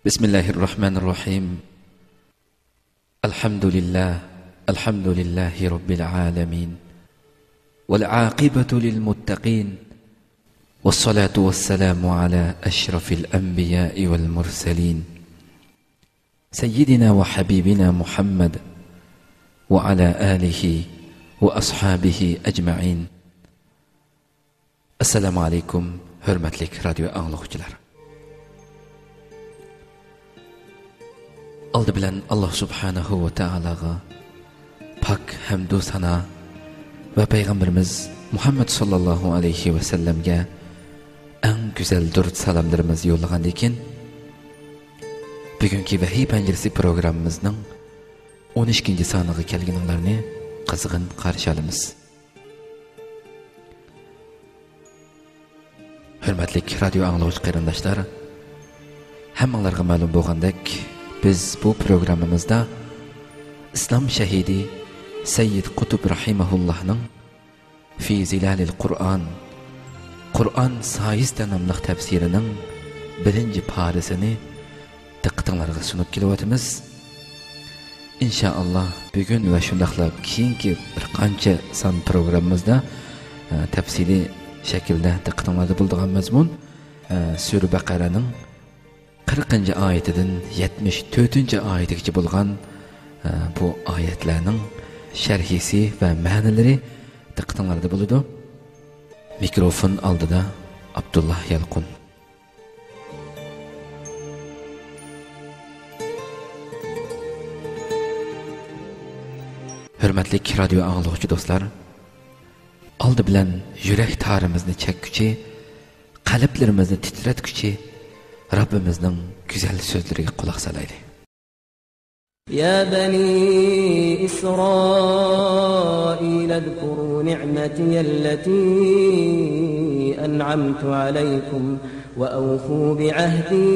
بسم الله الرحمن الرحيم. الحمد لله رب العالمين، والعاقبة للمتقين، والصلاة والسلام على أشرف الأنبياء والمرسلين سيدنا وحبيبنا محمد وعلى آله وأصحابه أجمعين. السلام عليكم hürmetlik radyo anlıqçılar. Aldı bilen Allah subhanahu ve ta'alaga pak hamdu sana ve Peygamberimiz Muhammed sallallahu aleyhi ve sellemge en güzel dört salamlarımızı yollagan ekan. Bugünkü Vahiy Penceresi programımızın 12. sanığı kelginlarını qizg'in qarshi olamiz. Hürmetlik radyo anlıqçı qarindoshlar, hammalarga ma'lum bo'lgandek, biz bu programımızda İslam şehidi Seyyid Qutb rahimahullah'ның Fi Zilalil Kur'an sayısda namlıq tefsirinin birinci parisini diqqatinglarga sunup kelyapmiz. İnşallah bugün ve şundaqla keyingi bir qancha son programımızda tefsili şekilde diqqatinglarda bo'ladigan mazmun Sura Baqaraning 40. ayetinden 74. ayetigacha bo'lgan bu ayetlerning sharhisi ve ma'nolari diqqatinglarda bo'ladi. Mikrofon oldida Abdullah Yalqun. Hürmetlik radyo anlıqçı dostlar, aldı bilen yürek tarımızını çekkiçi, qalblarimizni titretkiçi Rabbimizning güzel sözleriga quloq solaylik. Ya bani İsrail اذكروا نعمتي التي أنعمت عليكم وأوفوا بعهدي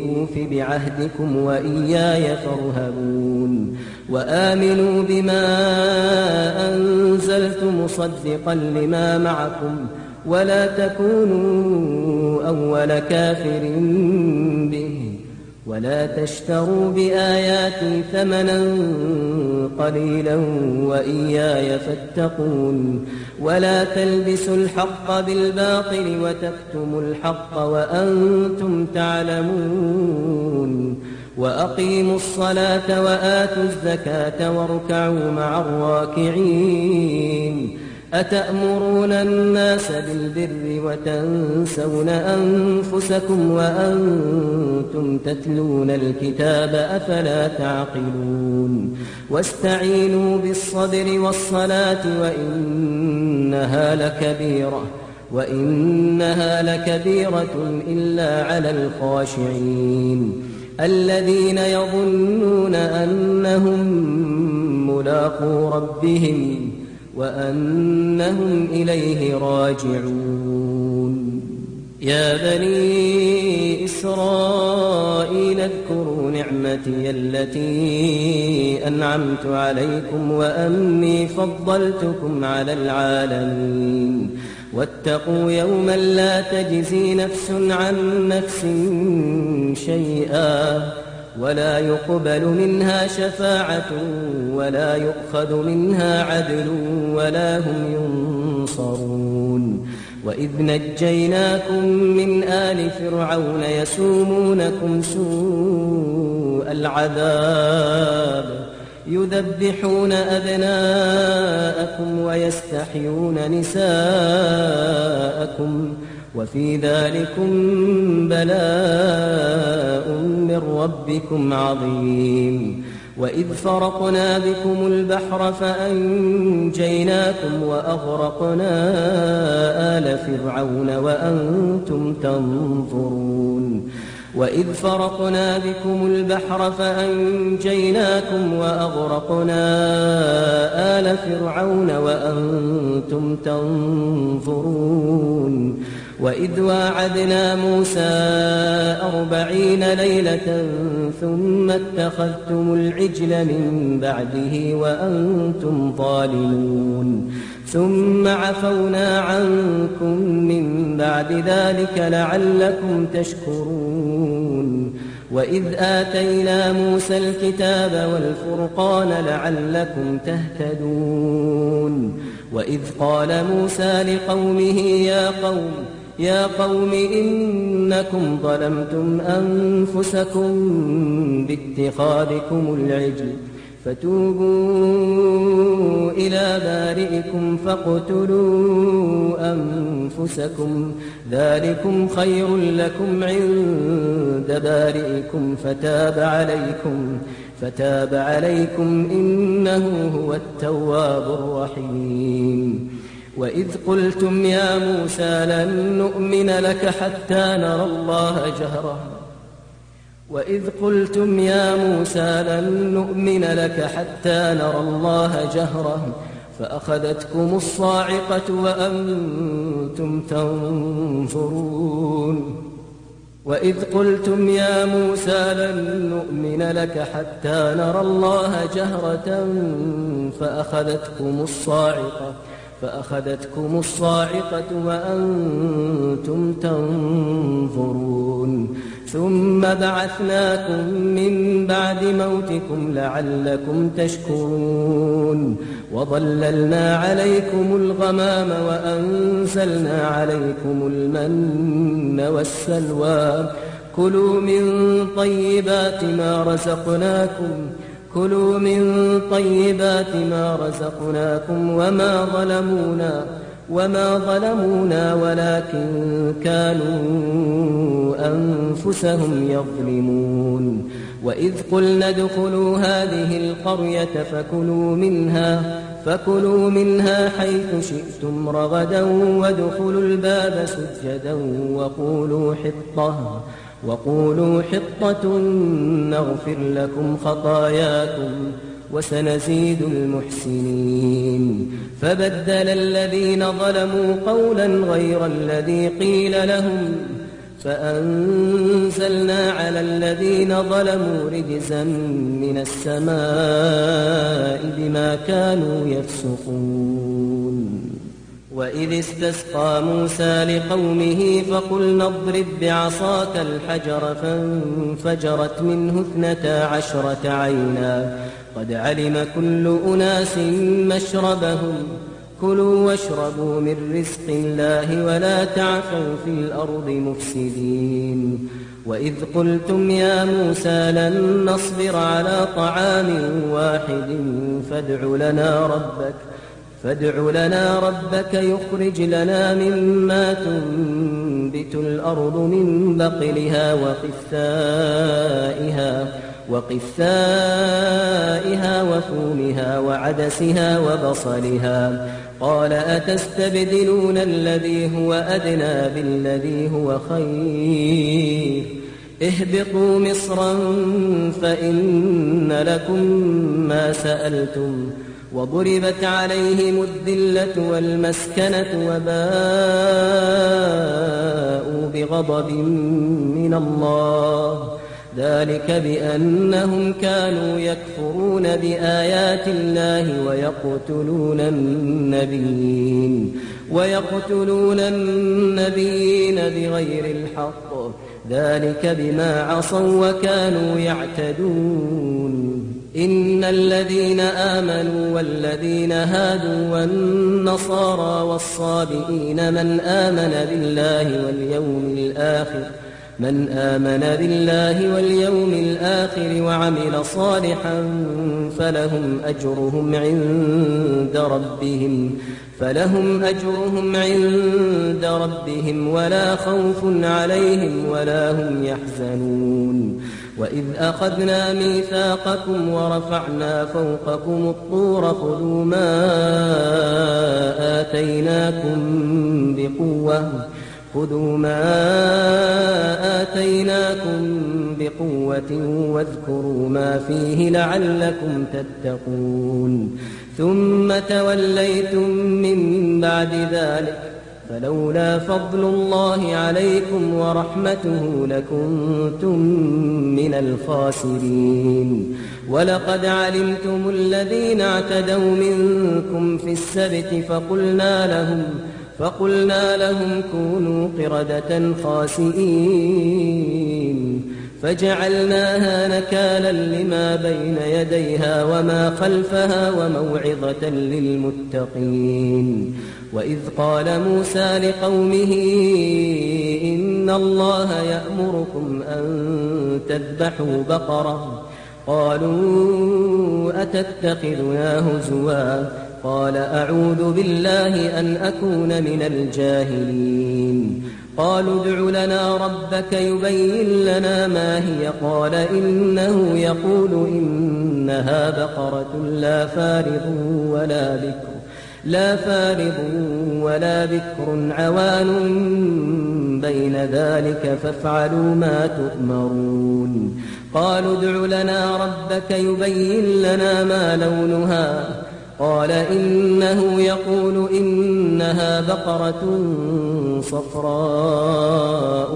أوف بعهدكم وإياي فارهبون وآمنوا بما أنزلت مصدقا لما معكم ولا تكونوا أول كافر به ولا تشتروا بآياتي ثمنا قليلا وإياي فاتقون ولا تلبسوا الحق بالباطل وتكتموا الحق وأنتم تعلمون وأقيموا الصلاة وآتوا الزكاة واركعوا مع الراكعين أتأمرون الناس بالبر وتنسون أنفسكم وأنتم تتلون الكتاب أفلا تعقلون واستعينوا بالصبر والصلاة وإنها لكبيرة إلا على الخاشعين الذين يظنون أنهم ملاقو ربهم وأنهم إليه راجعون. يا بني إسرائيل اذكروا نعمتي التي أنعمت عليكم وأني فضلتكم على العالمين واتقوا يوما لا تجزي نفس عن نفس شيئا ولا يقبل منها شفاعة ولا يؤخذ منها عدل ولا هم ينصرون. وإذ نجيناكم من آل فرعون يسومونكم سوء العذاب يذبحون أبناءكم ويستحيون نساءكم وفي ذلكم بلاء من ربكم عظيم. وإذ فرقنا بكم البحر فأنجيناكم وأغرقنا آل فرعون وأنتم تنظرون. وإذ فرقنا بكم البحر فأنجيناكم وأغرقنا آل فرعون وأنتم تنظرون. وإذ واعدنا موسى 40 ليلة ثم اتخذتم العجل من بعده وأنتم ظالمون ثم عفونا عنكم من بعد ذلك لعلكم تشكرون وإذ آتينا موسى الكتاب والفرقان لعلكم تهتدون وإذ قال موسى لقومه يا قوم إنكم ظلمتم أنفسكم باتخاذكم العجل فتوبوا إلى بارئكم فاقتلوا أنفسكم ذلكم خير لكم عند بارئكم فتاب عليكم إنه هو التواب الرحيم وإذ قلتم يا موسى لن نؤمن لك حتى نرى الله جهرة فأخذتكم الصاعقة وأنتم تنظرون وإذ قلتم يا موسى لن نؤمن لك حتى نرى الله جهرة فأخذتكم الصاعقة وأنتم تنظرون ثم بعثناكم من بعد موتكم لعلكم تشكرون وظللنا عليكم الغمام وأنزلنا عليكم المن والسلوى كلوا من طيبات ما رزقناكم وما ظلمونا ولكن كانوا أنفسهم يظلمون وإذ قلنا ادخلوا هذه القرية فكلوا منها حيث شئتم رغدا وادخلوا الباب سجدا وقولوا حطة نغفر لكم خطاياكم وسنزيد المحسنين فبدل الذين ظلموا قولا غير الذي قيل لهم فأنزلنا على الذين ظلموا رجزا من السماء بما كانوا يفسقون وإذ استسقى موسى لقومه فقلنا اضرب بعصاك الحجر فانفجرت منه 12 عينا قد علم كل أناس مشربهم كلوا واشربوا من رزق الله ولا تعثوا في الأرض مفسدين وإذ قلتم يا موسى لن نصبر على طعام واحد فادع لنا ربك يخرج لنا مما تنبت الأرض من بقلها وقثائها وفومها وعدسها وبصلها قال أتستبدلون الذي هو أدنى بالذي هو خير اهبطوا مصرا فإن لكم ما سألتم وضربت عليهم الذلة والمسكنة وباءوا بغضب من الله ذلك بأنهم كانوا يكفرون بآيات الله ويقتلون النبيين بغير الحق ذلك بما عصوا وكانوا يعتدون إن الذين آمنوا والذين هادوا والنصارى والصابئين من آمن بالله واليوم الآخر وعمل صالحا فلهم أجرهم عند ربهم ولا خوف عليهم ولا هم يحزنون وإذ أخذنا ميثاقكم ورفعنا فوقكم الطور خذوا ما آتيناكم بقوة واذكروا ما فيه لعلكم تتقون ثم توليتم من بعد ذلك فلولا فضل الله عليكم ورحمته لكنتم من الخاسرين ولقد علمتم الذين اعتدوا منكم في السبت فقلنا لهم كونوا قردة خاسئين فجعلناها نكالا لما بين يديها وما خلفها وموعظة للمتقين وإذ قال موسى لقومه إن الله يأمركم أن تذبحوا بقرة قالوا أتتخذنا هزوا قال أعوذ بالله أن أكون من الجاهلين قالوا ادع لنا ربك يبين لنا ما هي قال إنه يقول إنها بقرة لا فارض ولا بكر عوان بين ذلك فافعلوا ما تؤمرون قالوا ادع لنا ربك يبين لنا ما لونها قال إنه يقول إنها بقرة صفراء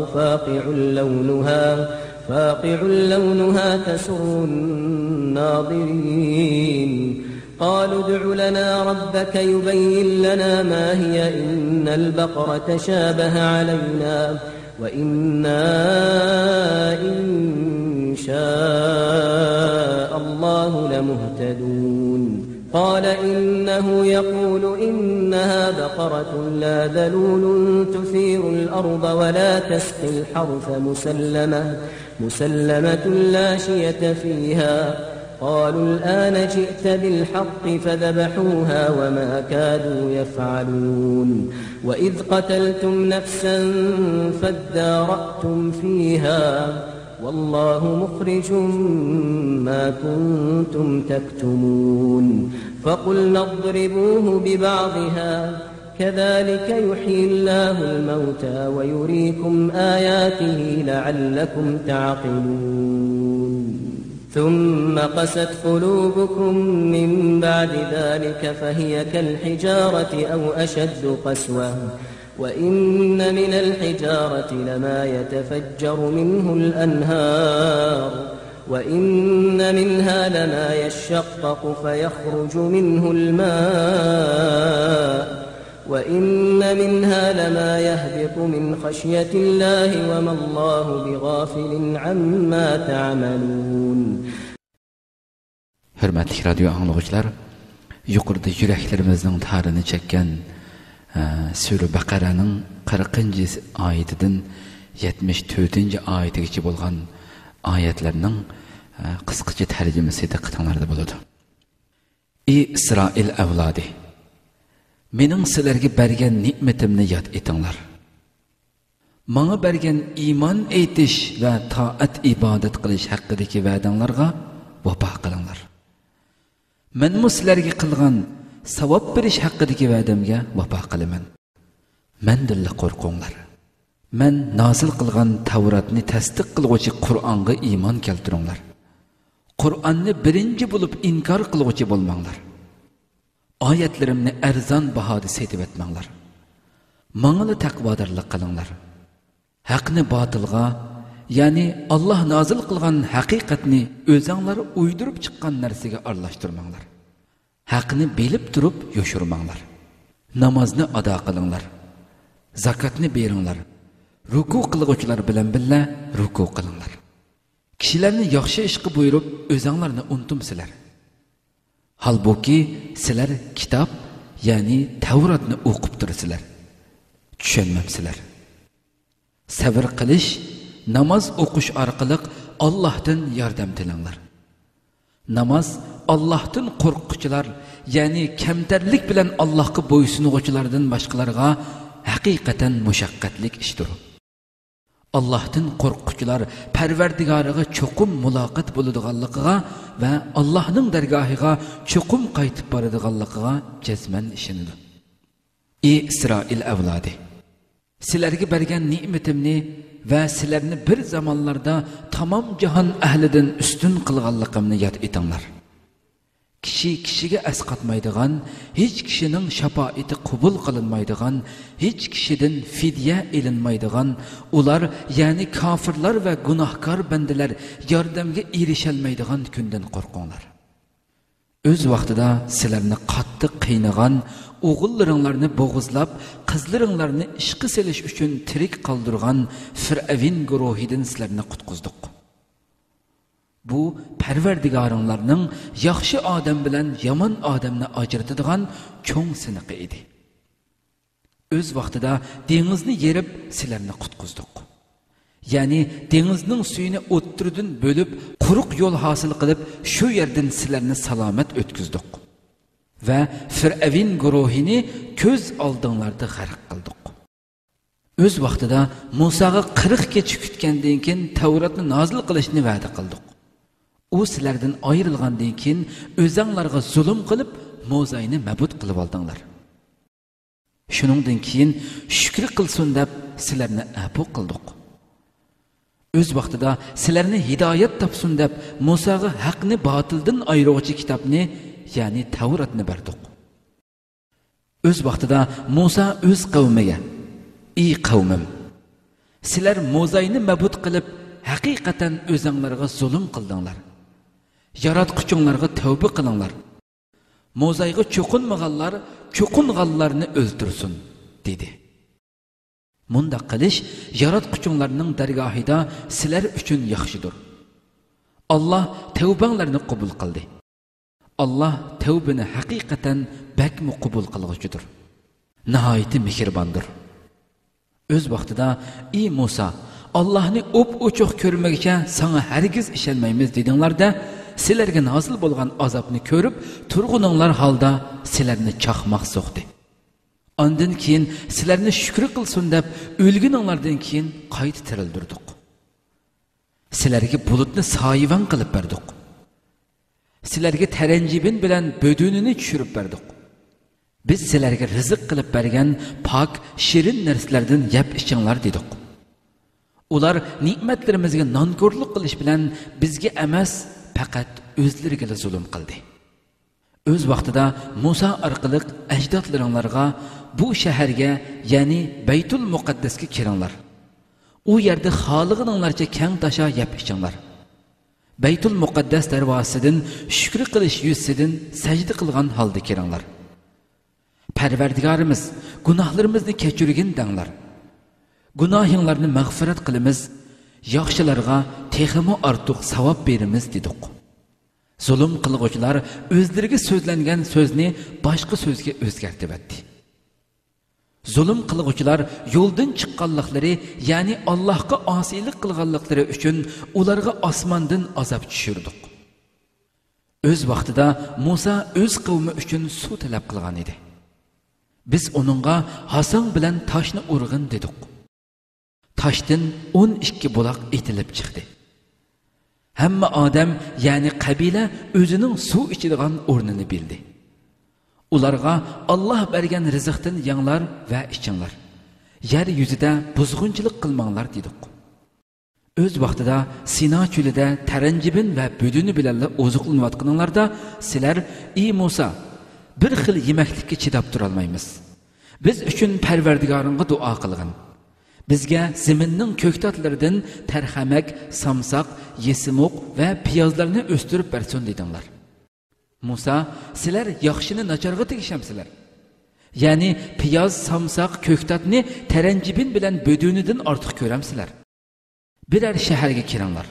فاقع لونها تسر الناظرين قالوا ادع لنا ربك يبين لنا ما هي إن البقرة شابه علينا وإنا إن شاء الله لمهتدون قال إنه يقول إنها بقرة لا ذلول تثير الأرض ولا تسقي الحرث مسلمة لا شية فيها قالوا الآن جئت بالحق فذبحوها وما كادوا يفعلون وإذ قتلتم نفسا فادارأتم فيها والله مخرج ما كنتم تكتمون فقلنا اضربوه ببعضها كذلك يحيي الله الموتى ويريكم آياته لعلكم تعقلون ثم قست قلوبكم من بعد ذلك فهي كالحجارة أو أشد قسوة وإن من الحجارة لما يتفجر منه الأنهار وإن منها لما يشقق فيخرج منه الماء وإن منها لما يهبط من خشية الله وما الله بغافل عما تعملون. Hürmetli radyo anlıqçılar, yuqorida yüreklerimizning tarini çekkan Sura Baqara'nın 40-cı ayetinden 74-cü ayetigacha bo'lgan oyatlarning qisqacha tarjimasi diqqatingizda bo'ladi. Ey İsrail avlodi, mening sizlarga bergan ne'matimni yod etinglar. Menga bergan iymon aytish va toat ibodat qilish haqidagi va'danglarga vafo qilinglar. Men sizlarga qilgan savob berish haqidagi va'damga vafo qilaman. Mendan qo'rqinglar. Men nozil qilgan Tavratni tasdiq qiluvchi Qur'onga iymon keltiringlar. Qur'onni birinchi bo'lib inkor qiluvchi bo'lmanglar. Oyatlarimni arzon bahoda setib etmanglar. Menga taqvodorlik qilinglar. Haqni botilga, ya'ni Alloh nozil qilgan haqiqatni o'zinglar uydurib chiqqan narsaga aralashtirmanglar. Haqni bilib turib yoshirmanglar. Namozni ado qilinglar. Zakatni beringlar. Ruku qilguvchilar bilan birga ruku qilinglar. Kishilarni yaxshi ishga buyurib, o'zinglarni unutmsizlar. Halbuki sizlar kitob, ya'ni Tavratni o'qib tursizlar. Tushunmamsizlar. Sabr qilish, namoz o'qish orqali Allohdan yordam tilanglar. Namoz Allohdan qo'rquvchilar, ya'ni kamtarlik bilan Allohga bo'ysunuvchilardan boshqalarga haqiqatan mushaqqatlik ishdir. Allohdan qo'rquvchilar Parvardigoriga cho'qim muloqot bo'ladiganligiga va Allohning dargohiga cho'qim qaytib boradiganligiga jazman ishonadi. Ey Isroil avlodi, sizlarga bergan ne'matimni va sizlarni bir zamonlarda tamom jahon ahlidan ustun qilganligimni yod etinglar. Kishi kishiga asqatmaydigan, hech kishining shafoati qabul qilinmaydigan, hech kishidan fidya elinmaydigan, ular ya'ni kofirlar va gunohkor bandalar yordamga erisholmaydigan kundan qo'rqinglar. O'z vaqtida sizlarni qattiq qiynagan, o'g'illaringlarni bo'g'izlab, qizlaringlarni ishqi selish uchun tirik qoldirgan Fir'avin guruhidan sizlarni qutqizdik. Bu Parvardigoringlarning yaxshi odam bilan yomon odamni ajratadigan cho'ng siniqi edi. O'z vaqtida dengizni yerib sizlarni qutqizdik. Ya'ni dengizning suyini o'ttirdan bo'lib, quruq yo'l hosil qilib, shu yerdan sizlarni salomat o'tkazdik. Va Fir'avin guruhini ko'z oldinglarda g'arq qildik. O'z vaqtida Musoga 40 kecha kutgandan keyin Tavratni nozil qilishni va'da qildik. U sizlardan ayrilgandan keyin o'zinglarga zulm qilib, Mo'zayni mabud qilib oldinglar. Shuningdan keyin shukr qilsin deb sizlarni afu qildik. O'z vaqtida sizlarni hidoyat topsin deb Musoga haqni botildan ayiruvchi kitobni, ya'ni Tavratni berdik. O'z vaqtida Muso o'z qavmiga: "Ey qavmim, sizlar Mo'zayni mabud qilib, haqiqatan o'zinglarga zulm qildinglar. Yaratquchinglarga tavba qilinglar. Mo'zayga cho'qinmaganlar cho'qinganlarni o'ldirsin" dedi. Munda qilish yaratquchinglarning dargohida sizlar uchun yaxshidir. Alloh tavbanglarni qabul qildi. Alloh tavbani haqiqatan bakmi qabul qilguchidir. Nihoyat mehribondir. O'z vaqtida: "Ey Musa, Allohni o'p-o'choq ko'rmagicha sana hargiz ishonmaymiz" dedinglarda, sizlarga nozil bo'lgan azobni ko'rib, turg'uninglar holda sizlarni chaqmoq so'qdi. Ondan keyin sizlarni shukr qilsin deb o'lguninglardan keyin qayta tirildirdik. Sizlarga bulutni soyivan qilib berdik. Sizlarga taranjibin bilan bödününü tushirib berdik. Biz sizlarga rizq qilib bergan pok, shirin narsalardan yeb ichinglar dedik. Ular ne'matlarimizga nonko'rlik qilish bilan bizga emas, faqat o'zlariga zulm qildi. O'z vaqtida Musa orqali ajdodlaringlarga bu shaharga, ya'ni Baytul Muqaddasga kiringlar. U yerda xolig'inglarcha keng tasha yeb ichinglar. Baytul Muqaddas darvosidan shukr qilish yuzidan sajda qilgan holda kiringlar. Parvardigorimiz, gunohlarimizni kechirgin danglar. Gunohinglarni mag'firat qilamiz, yaxshilarga texmo ortiq savob beramiz dedik. Zulm qilguvchilar o'zlariga so'zlangan so'zni boshqa so'zga o'zgartib etdi. Zulm qilguvchilar yo'ldan chiqqanliklari, ya'ni Allohga osiylik qilganliklari uchun ularga osmondan azob tushirdik. O'z vaqtida Musa o'z qavmi uchun suv talab qilgan edi. Biz onunğa Hasan bilan toshni urg'in dedik. Toshdan 12 buloq etilib chiqdi. Hamma odam, ya'ni qabila o'zining suv ichadigan o'rnini bildi. Ularga Alloh bergan rizqdan yanglar va ichinglar. Yer yuzida buzg'unchilik qilmanglar dedik. O'z vaqtida Sino cho'lida taranjibin va bödünü bilan oziqlanayotganlarda sizlar: "Ey Musa, bir xil yemeklikka chidab tura olmaymiz. Biz uchun Parvardigoringga duo qilgin. Bizga zaminning ko'ktatlaridan tarhamak, samsaq, yesimuq va piyozlarni o'stirib bersin" dedinglar. Musa: "Sizlar yaxshini nacharga tegishamsizlar. Ya'ni piyoz, samsaq, ko'ktatni taranjibin bilan bödünüdan ortiq ko'ramsizlar. Birer shaharga kiringlar.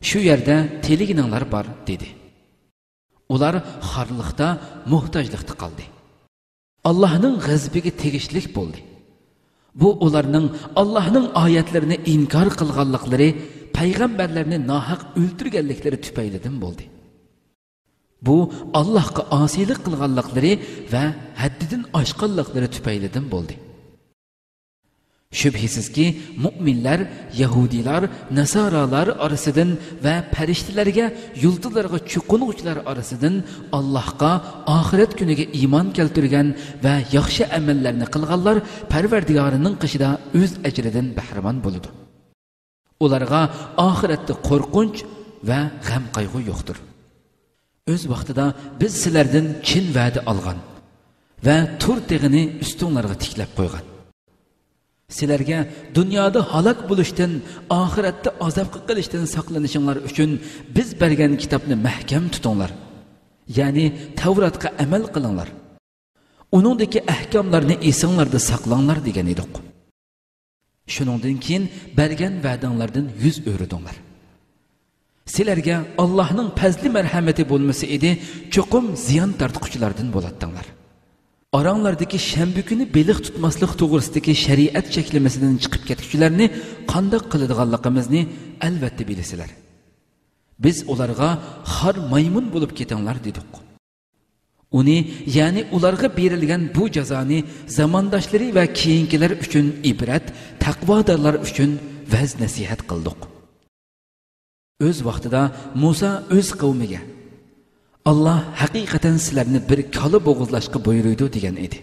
Shu yerda teligininglar bor" dedi. Ular xorliqda, muhtojlikda qoldi. Allohning g'azabiga tegishlik bo'ldi. Bu ularning Allohning oyatlarini inkor qilganliklari, payg'ambarlarni nohaq o'ldirganliklari tufaylidan bo'ldi. Bu Allohga osiylik qilganliklari va haddidan oshganliklari tufaylidan bo'ldi. Shubhisizki, mu'minlar, Yahudilar, Nasoralar orasidan va farishtalarga, yulduzlarga cho'qinuvchilar orasidan Allohga, oxirat kuniga iymon keltirgan va yaxshi amallarni qilganlar Parvardigorining qishida o'z ajridan bahramand bo'ladi. Ularga oxiratda qo'rqinch va g'am qayg'u yo'qdir. O'z vaqtida biz sizlardan chin va'da olgan va tur teg'ini ustinglarga tiklab qo'ygan. Sizlarga dunyoda halok bo'lishdan, oxiratda azob qilishdan saqlanishinglar uchun biz bergan kitobni mahkam tutinglar. Ya'ni Tavratga amal qilinglar. Uningdagi ahkomlarni esinglarda saqlanglar degan edik. Shuningdan keyin bergan va'danglardan yuz o'ridinglar. Sizlarga Allohning fazli marhamati bo'lmasa edi, cho'qim ziyon tortquchilardan bo'latdinglar. Aranglardagi shanba kuni beliq tutmaslik to'g'risidagi shariat cheklamasidan chiqib ketuvchilarni qanday qiladiganligimizni albatta bilasizlar. Biz ularga har maymun bo'lib ketinglar dedik. Uni, ya'ni ularga berilgan bu jazoni zamondoshlari va keyingilar uchun ibrat, taqvodorlar uchun vaz nasihat qildik. O'z vaqtida Musa o'z qavmiga Allah haqiqatan sizlarni bir kala bo'g'izlashga buyuruydi degan edi.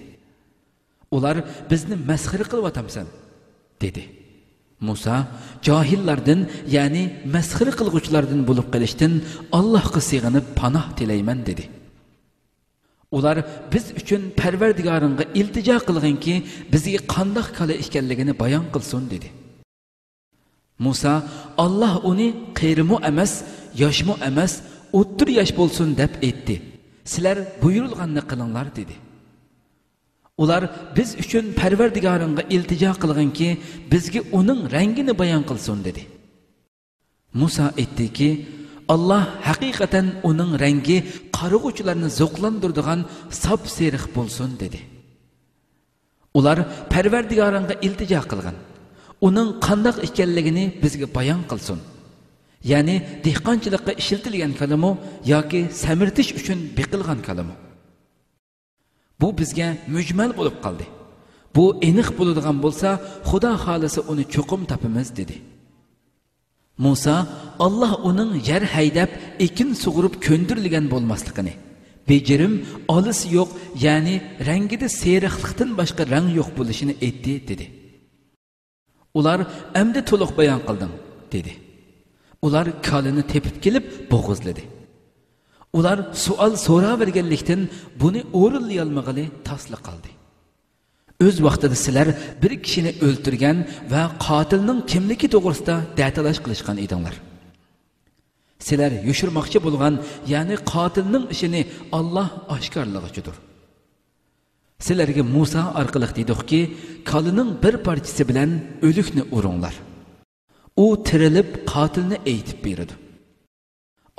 Ular bizni masxara qilyapsan dedi. Musa johillardan, ya'ni masxara qilguvchilardan bo'lib qolishdan Allohga sig'inib panoh tilayman dedi. Ular biz uchun Parvardigoringga iltijo qilganki, bizga qanday kala ekanligini bayon qilsin dedi. Musa Allah uni qiyrimu emas, yoshmu emas, o'ttir yosh bo'lsin deb aytdi. Sizlar buyurilganni qilinglar dedi. Ular biz uchun Parvardigoringga iltijo qilganki, bizga uning rangini bayon qilsin dedi. Musa aytdiki, Allah haqiqatan uning rangi qarag'uvchilarni zo'qlandiradigan sap-seriq bo'lsin dedi. Ular Parvardigoringga iltijo qilgan. Uning qanday ekanligini bizga bayon qilsin. Ya'ni dehqonchilikqa ishlatilgan kalamo yoki samirtish uchun beqilgan kalamo. Bu bizga mujmal bo'lib qoldi. Bu aniq bo'ladigan bo'lsa, Xudo xolisa uni cho'qim topamiz dedi. Musa Allah uning yer haydab, ekin sug'urib ko'ndirilgan bo'lmasligini, bejirim olis yo'q, ya'ni rangida seriqlikdan boshqa rang yo'q bo'lishini aytdi dedi. Ular endi to'liq bayon qildim dedi. Ular kalini tepib kelib bo'g'izladi. Ular savol so'raverganlikdan buni o'rinlay olmag'ili tasliq qildi. O'z vaqtida sizlar bir kishini o'ldirgan va qotilning kimligi to'g'risida datalash qilishgan edinglar. Sizlar yushirmoqchi bo'lgan, ya'ni qotilning ishini Alloh oshkorlig'ichidir. Sizlarga Musa orqali dedikki, kalining bir parchasi bilan o'likni uringlar. U tirilib qotilni aytib beradi.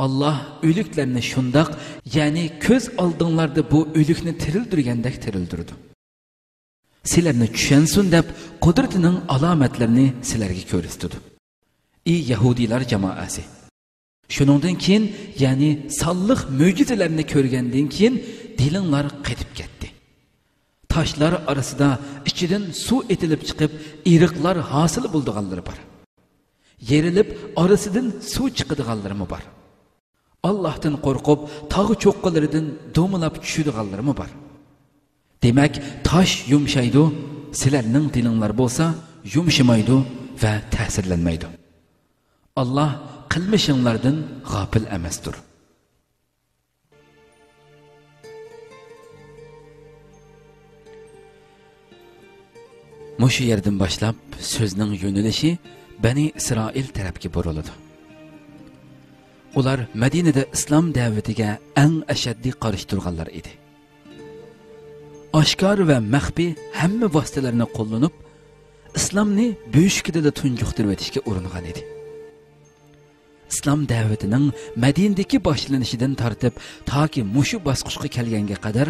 Allah o'liklarni shundoq, ya'ni ko'z oldinglarda bu o'likni tirildirgandek tirildirdi. Sizlarni tushunsin deb qudratining alomatlarini sizlarga ko'rsatdi. Ey Yahudilar jamoasi. Shuningdan keyin, ya'ni salliq mo'jizalarni ko'rgandan keyin dilinglar qetib ketdi. Taşlar arasida ichidan suv etilib chiqib, iriqlar hosil bo'ldiganlari bor. Yerilib arasından suv chiqadiganlarmi bor. Allohdan qo'rqib, tog' cho'qqilaridan do'milab tushadiganlarmi bor. Demak, tosh yumshaydi, sizlarning dilinglar bo'lsa, yumshamaydi va ta'sirlanmaydi. Alloh qilmishinglardan g'ofil emasdir. Mushu yerdan boshlab so'zning yo'nalishi Bani İsrail tarafga buriladi. Ular Madinada islom da'vatiga eng ashaddiy qarshi turganlar edi. Oshkor va maxfiy hamma vositalarni qo'llanib, islomni bo'shkida tunjuqtirib etishga uringan edi. Islom da'vatining Madinadagi boshlanishidan tortib, toki mushu bosqichga kelganga qadar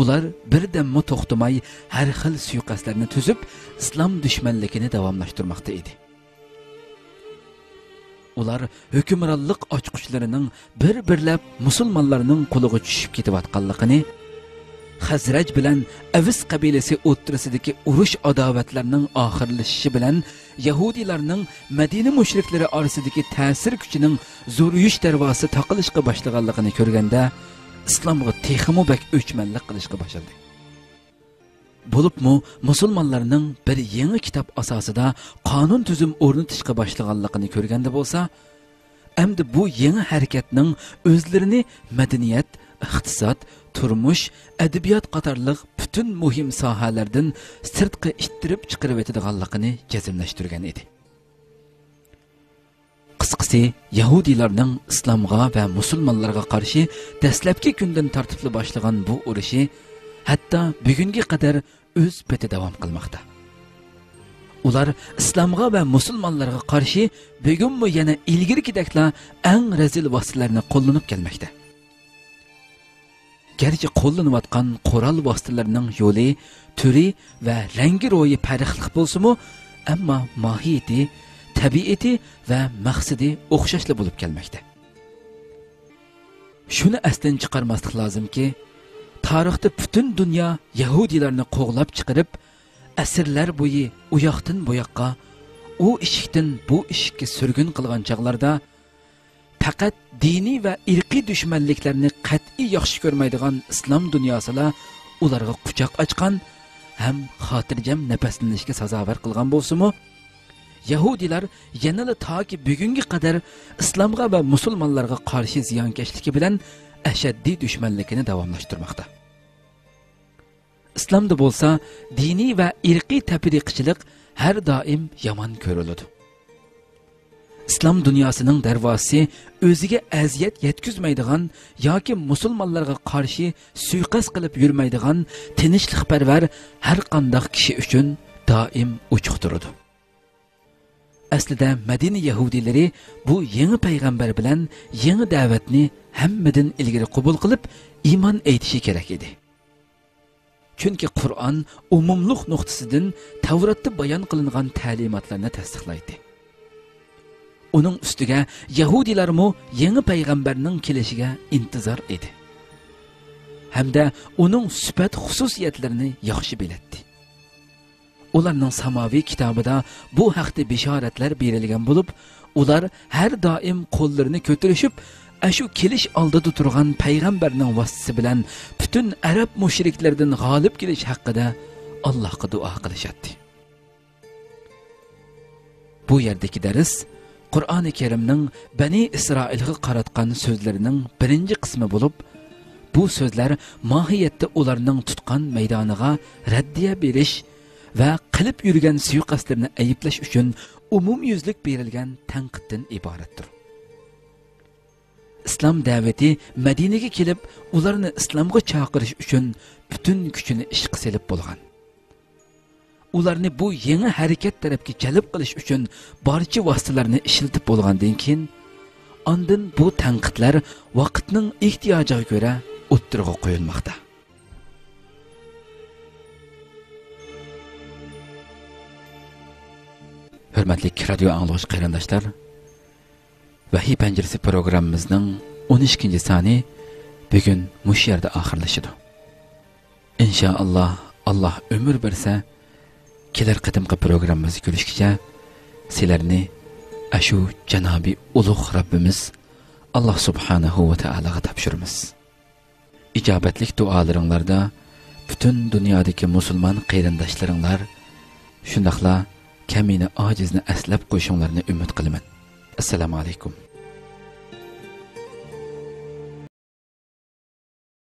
ular birdammi to'xtamay har xil suiqasdlarni tuzib, islom dushmanligini davomlashtirmoqda edi. Ular hukmronlik ochqichlarining bir-birlab musulmonlarning qo'liga tushib ketayotganligini, Xazraj bilan Avis qabilasi o'ttirisidagi urush adovatlarining oxirlashishi bilan Yahudilarning Madina mushriklari orasidagi ta'sir kuchining zo'riyish darvosi taqilishga boshlaganligini ko'rganda, islomga texmo bak o'chmanlik qilishga boshladi. Bo'libmi musulmonlarning bir yangi kitob asosida qonun tuzum o'rnatishga boshlaganligini ko'rganda bo'lsa, endi bu yangi harakatning o'zlarini madaniyat, iqtisod, turmush, adabiyot qatorliq butun muhim sohalardan sirtqa ittirib chiqarib etadiganligini jazmlashtirgan edi. Qisqasi, Yahudilarning islomga va musulmonlarga qarshi dastlabki kundan tartibli boshlagan bu urushi hatto bugunga qadar o'z peti davom qilmoqda. ular islomga va musulmonlarga qarshi bugunmi yana ilgirgidekla eng rezil vositalarni qo'llanib kelmoqda. Gerçi qo'llanayotgan qo'ral vositalarining yo'li, turi va rangi ro'yi farqli bo'lsa-mu, ammo mohiyati, tabiati va maqsadi o'xshashli bo'lib kelmoqda. Shuni asdan chiqarmaslik lozimki, tarixda butun dunyo yahudilarni qo'g'lab chiqarib, asrlar bo'yi u yoqdan bu yoqqa, u eshikdan bu eshikka surgun qilgan chaqlarda faqat diniy va irqiy dushmanliklarni qat'iy yaxshi ko'rmaydigan islom dunyosida ularga quchoq ochgan ham xotirjam nafaslanishga sazovor qilgan bo'lsa-mu, Yahudilar yanada toki bugunga qadar islomga va musulmonlarga qarshi ziyonkashligi bilan ashaddiy dushmanligini davomlashtirmoqda. İslamda bo'lsa, diniy va irqiy tafriqchilik har doim yomon ko'riladi. İslam dünyasının darvozasi o'ziga aziyat yetkazmaydigan yoki musulmonlarga qarshi suiqasd qilib yurmaydigan tinchlikparvar har qanday kishi uchun doim ochiq turadi. Aslida Madina yahudilari bu yangi payg'ambar bilan yangi da'vatni hammadan ilgari qabul qilib iymon aytishi kerak edi. Chunki Qur'on umumluq nuqtasidan Tavratda bayon qilingan ta'limotlarni tasdiqlaydi. Onun ustiga Yahudilarmu yangi payg'ambarning kelishiga intizor edi. Hamda uning sifat xususiyatlarini yaxshi biladi. Ularning samoviy kitobida bu haqda bishoratlar berilgan bo'lib, ular har doim qo'llarini ko'tarishib, ashu kelish oldida turgan payg'ambarning vasitasi bilan butun arab mushriklardan g'olib kelish haqida Allohga duo qilishadi. Bu yerdagi dars Qur'oni Karimning Bani Isroilga qaratgan so'zlarining birinchi qismi bo'lib, bu so'zlar mohiyatda ularning tutgan maydoniga raddiya berish va qilib yurgan suiqasdlarni ayiblash uchun umumyuzlik berilgan tanqiddan iboratdir. İslam da'vati Madinaga kelib, ularni islomga chaqirish uchun butun kuchini ishga solib bo'lgan. Ularni bu yangi harakat tarafga jalb qilish uchun barcha vositalarni ishlatib bo'lgandan keyin, ondan bu tanqidlar vaqtning ehtiyojiga ko'ra o'ttirg'a qo'yilmoqda. Hurmatli radio anglovchi qarindoshlar, Vahiy Panjarasi programmamizning 12-chi soni bugun mush yerda oxirlashadi. Inshaalloh Alloh umr bersa, kelar qadimgi programmamizga ko'rishgacha sizlarni ashu janobi ulug' Rabbimiz Alloh subhanahu va taolaga topshiramiz. Ijobatlik duolaringlarda butun dunyodagi musulmon qarindoshlaringlar shundaqla kamina ojizni aslab qo'yishinglarni umid qilaman. Assalomu alaykum.